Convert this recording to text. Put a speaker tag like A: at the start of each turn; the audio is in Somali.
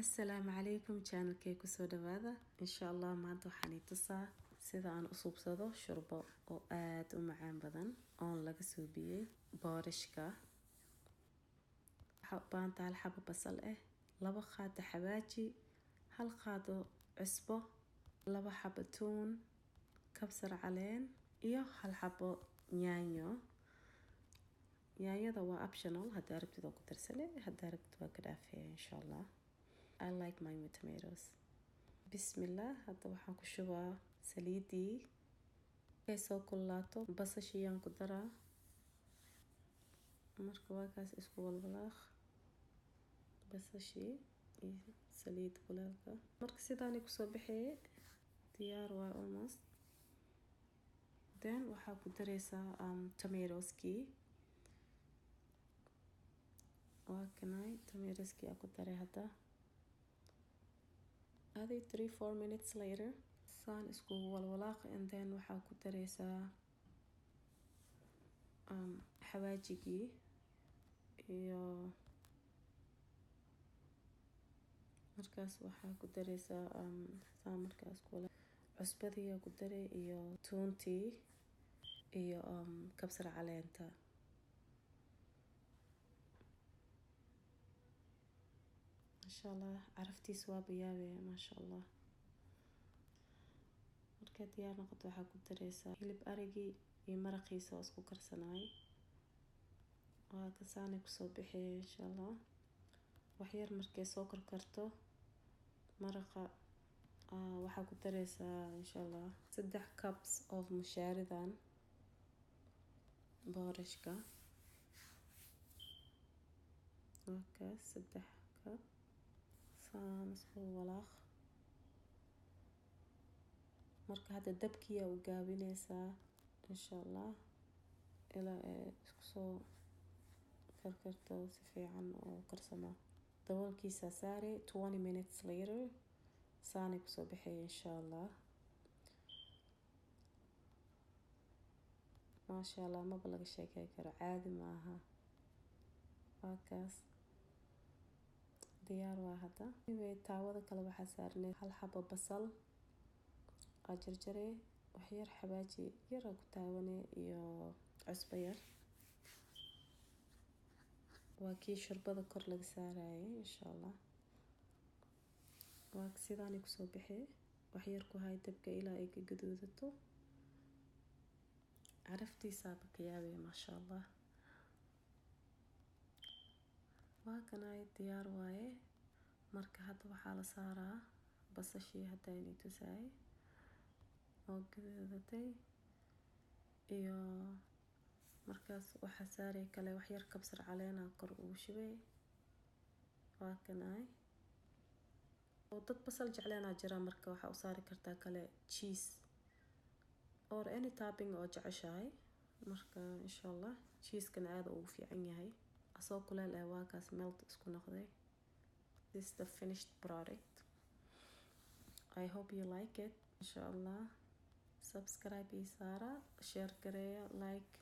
A: Assalaamu calaykum, channelkay kusoo dhawaada. Insha Allah maanta waxaan i tusaa sida aan u suubsado shurbo oo aada u macaan badan oon laga suubiyey boorashka. Waxaa u baahan tahay hal xabo basal ah, 2 qaado xawaaji, 1 qaado cusbo, 2 xabo tuun, kabsar caleen iyo 1 xabo yaanyo. Yaanyada waa optional, haddaa rabtid oo ku darsane, haddaa rabtid waa ka dhaafaya insha Allah. I like mine with tomatoes. Bismillah, hadda waxaan ku shubaa saliidii. Markay soo kululaato basashiyaan ku daraa. Marka waa kaas, isku walwalaaq basashii iyo saliid kuleelka. Marka sidaanay kusoo baxee, diyaar waa almost. Then waxaa ku dareysaa tomatoeskii. Waa kanay tomatoeskii aa ku daray hadda. Adi 3-4 minutes later saan iskugu walwalaaq, and then waxaa ku dareysaa xawaajigii iyo markaas waxaa ku dareysaa saan markaas kula cusbadii ku daray iyo tuuntii iyo kabsar caleenta. Maasha Allah, caraftiisa waa bayaabaya, maasha Allah. Markay diyaar noqoto waxaa ku dareysaa hilib arigii iyo maraqiisa oo isku karsanaay. Waa kasaanay kusoo bixiyay insha Allah. Waxyar markay soo karkarto maraqa, waxaa ku dareysaa insha Allah 3 cups of mushaaridan boorashka. Waa kaas 3 cup. Saan isku walaaq. Marka hadda dabkiyaa u gaabineysaa insha Allah ilaa ay isku soo karkarto si fiican oo karsamo. Daboolkiisa saare. 20 minutes later saanay kusoo baxay insha Allah. Maasha Allah, maba laga sheekey karo, caadi maaha. Waa kaas, diyaar waa hadda. Anyway, taawada kale waxaa saarnay hal xabo basal aa jarjarey, waxyar xawaaji yar aa ku taawane iyo cusbo yar. Waa kii shurbada kor laga saarayay insha Allah. Waa sidaanay kusoo baxay. Waxyar ku hay dabka ilaa ay ka gaduudato. Caraftiisaaba ka yaabaya, maasha Allah. Waa kanay, diyaar waaye. Marka hadda waxaa la saaraa basashii hadda inay tusaay oo gaduudatay, iyo markaas waxaa saaray kale waxyar kabsar caleena kor ugu shubay. Waa kanay. Oo dad basal jecleenaa jira, marka waxaa u saari kartaa kale cheese or any topping oo jeceshahay. Marka insha Allah cheesekana aada ugu fiican yahay asoo kuleel ah. Waa kaas, melt isku noqday. This is the finished product. I hope you like it insha Allah. Subscribe ii saara, share gareeya, like.